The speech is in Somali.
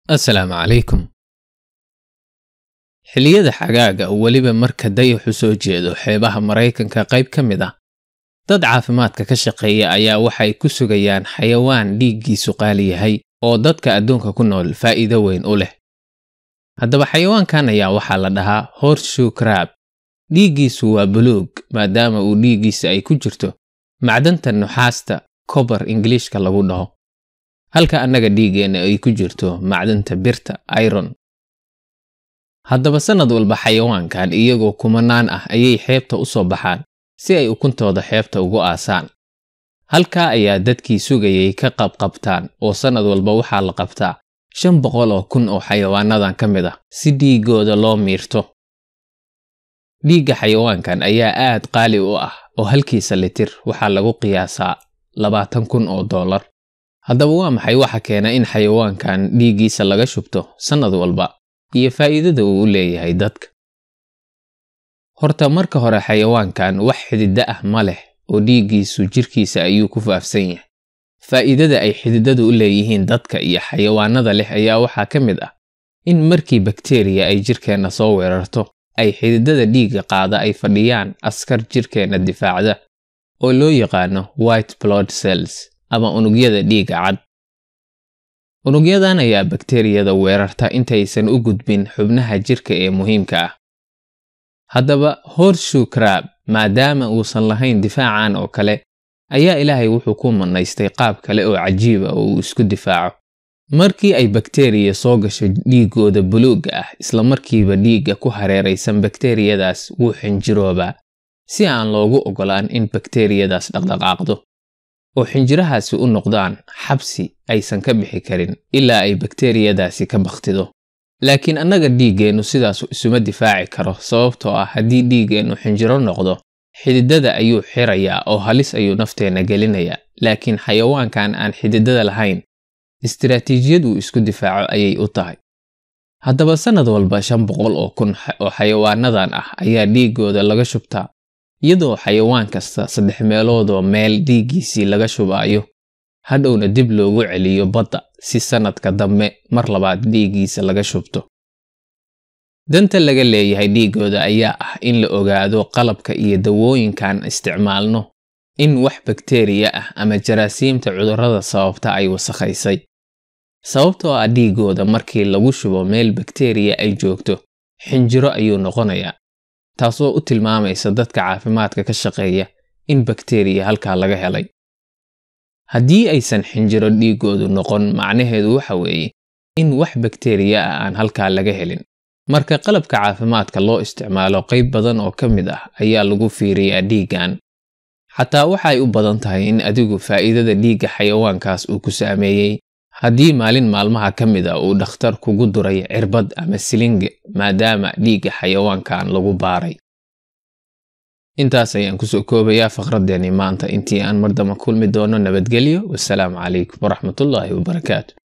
Assalaamu calaykum. Xilliyada xagaaga, weliba marka dayaxu soo jeedo xeebaha Maraykanka qayb ka mid ah, dad caafimaadka ka shaqeeya ayaa waxay ku sugayaan xayawaan dhiiggiisu qaali yahay oo dadka adduunka ku nool faa'iido weyn u leh. Haddaba xayawaankan ayaa waxaa la dhahaa horseshoe crab. Dhiiggiisu waa buluug maadaama uu dhiiggiisa ay ku jirto macdanta nuxaasta, copper Ingiliishka lagu dhaho, halka annaga dhiiggeenna ay ku jirto macdanta birta, iron. Haddaba sanad walba xayawaankan iyagoo kumanaan ah ayay xeebta u soo baxaan si ay ukuntooda xeebta ugu aasaan. Halkaa ayaa dadkii sugayay ka qabqabtaan, oo sanad walba waxaa la qabtaa 500,000 oo xayawaanadan ka mid ah si dhiiggooda loo miirto. Dhiigga xayawaankan ayaa aad qaali u ah, oo halkiisa litir waxaa lagu qiyaasaa $20,000. Haddaba waa maxay waxa keena in xayawaankan dhiiggiisa laga shubto sanad walba iyo faa'iidada uu u leeyahay dadka? Horta marka hore, xayawaankan wax xididdo ah ma leh oo dhiiggiisu jirkiisa ayuu ku faafsan yahay. Faa'iidada ay xididadu u leeyihiin dadka iyo xayawaanada leh ayaa waxaa ka mid ah in markii bakteriya ay jirkeenna soo weerarto, ay xididada dhiigga qaada ay fadhiyaan askar jirkeenna difaacda oo loo yaqaano white blood cells ama unugyada dhiigga cad. Unugyadan ayaa bakteriyada weerarta intaysan u gudbin xubnaha jirka ee muhiimka ah. Haddaba horseshoe crab, maadaama uusan lahayn difaacan oo kale, ayaa Ilaahay wuxuu ku manaystay qaab kale oo cajiiba oo uu isku difaaco. Markii ay bakteriya soo gasho dhiiggooda buluugga ah, isla markiiba dhiigga ku hareeraysan bakteriyadaas wuu xinjiroobaa si aan loogu ogolaan in bakteriyadaas dhaqdhaqaaqdo, oo xinjirahaasi u noqdaan xabsi aysan ka bixi karin ilaa ay bakteriyadaasi ka bakhtido. Laakiin annaga dhiiggeennu sidaas isuma difaaci karo, sababtoo ah haddii dhiiggeennu xinjiro noqdo, xididada ayuu xirayaa oo halis ayuu nafteenna gelinayaa. Laakiin xayawaankan aan xididada lahayn, istiraatiijiyad uu isku difaaco ayay u tahay. Haddaba sanad walba 500,000 oo xayawaanadan ah ayaa dhiiggooda laga shubtaa, iyadoo xayawaan kasta saddex meeloodoo meel dhiiggiisii laga shubaayo, hadhowna dib loogu celiyo badda si sanadka dambe mar labaad dhiiggiisa laga shubto. Danta laga leeyahay dhiiggooda ayaa ah in la ogaado qalabka iyo dawooyinkan isticmaalno in wax bakteriya ah ama jaraasiimta cudurrada sababta ay wasakhaysay, sababtoo ah dhiiggooda markii lagu shubo meel bakteriya ay joogto, xinjiro ayuu noqonayaa, taasoo u tilmaamaysa dadka caafimaadka ka shaqeeya in bakteriya halkaa laga helay. Haddii aysan xinjiro dhiiggoodu noqon, macnaheedu waxa weeye in wax bakteriya ah aan halkaa laga helin. Marka qalabka caafimaadka loo isticmaalo, qayb badan oo ka mid ah ayaa lagu fiiriyaa dhiiggan. Xataa waxay u badan tahay in adigu faa'iidada dhiigga xayawaankaas uu ku saameeyey haddii maalin maalmaha ka mid ah uu dhakhtar kugu duray cirbad ama silinge, maadaama dhiigga xayawaankan lagu baaray. Intaas ayaan kusoo koobayaa faqradeenii maanta. Intii aan mar damba kulmi doono, nabadgelyo. Wassalaamu calaykum waraxmatullaahi wabarakaatu.